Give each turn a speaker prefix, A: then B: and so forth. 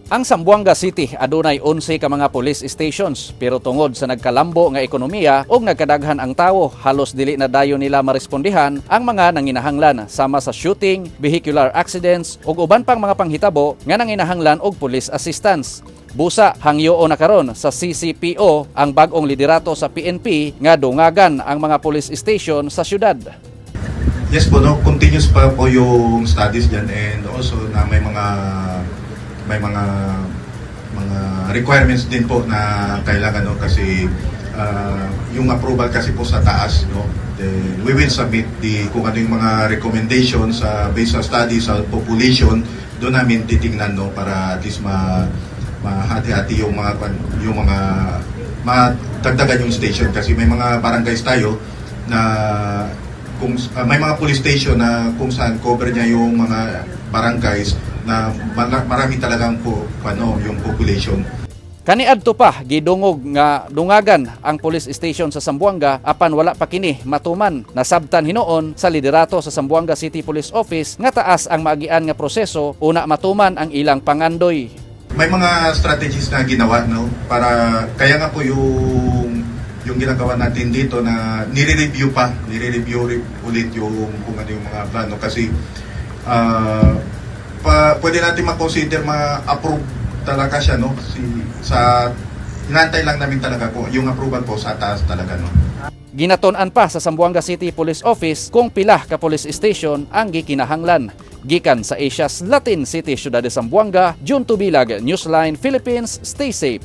A: Ang Zamboanga City adunay 11 ka mga police stations, pero tungod sa nagkalambo nga ekonomiya ug nagkadaghan ang tawo, halos dili na dayon nila marespondihan ang mga nanginahanglan sama sa shooting, vehicular accidents ug uban pang mga panghitabo nga nanginahanglan og police assistance. Busa, hangyo na karon sa CCPO ang bag-ong liderato sa PNP nga dungagan ang mga police station sa syudad.
B: Yes po, no, continuous pa po yung studies dyan and also na may mga requirements din po na kailangan, no, kasi yung approval kasi po sa taas, no, then we will submit the kung ano yung mga recommendations sa based sa study sa population. Doon namin titingnan, no, para at least mahati-hati yung mga madagdagan yung station kasi may mga barangays tayo na kung may mga police station na kung saan cover niya yung mga barangays na marami talagang po ano yung population.
A: Kaniadto pa gidungog nga dungagan ang police station sa Zamboanga, apan wala pa kini matuman. Nasabtan hinuon sa liderato sa Zamboanga City Police Office nga taas ang maagian nga proseso una matuman ang ilang pangandoy.
B: May mga strategies na ginawa, no, para kaya nga po yung ginagawa natin dito na nire-review pa, nire-review ulit yung kung ano yung mga plano kasi pwede natin ma-consider ma-approve talaga siya, no, si sa inantay lang namin talaga po yung approval po sa taas talaga, no.
A: Ginaton-an pa sa Zamboanga City Police Office kung pila ka police station ang gikinahanglan. Gikan sa Asia's Latin City, Ciudad de Zamboanga, June Tubilag, Newsline Philippines, stay safe.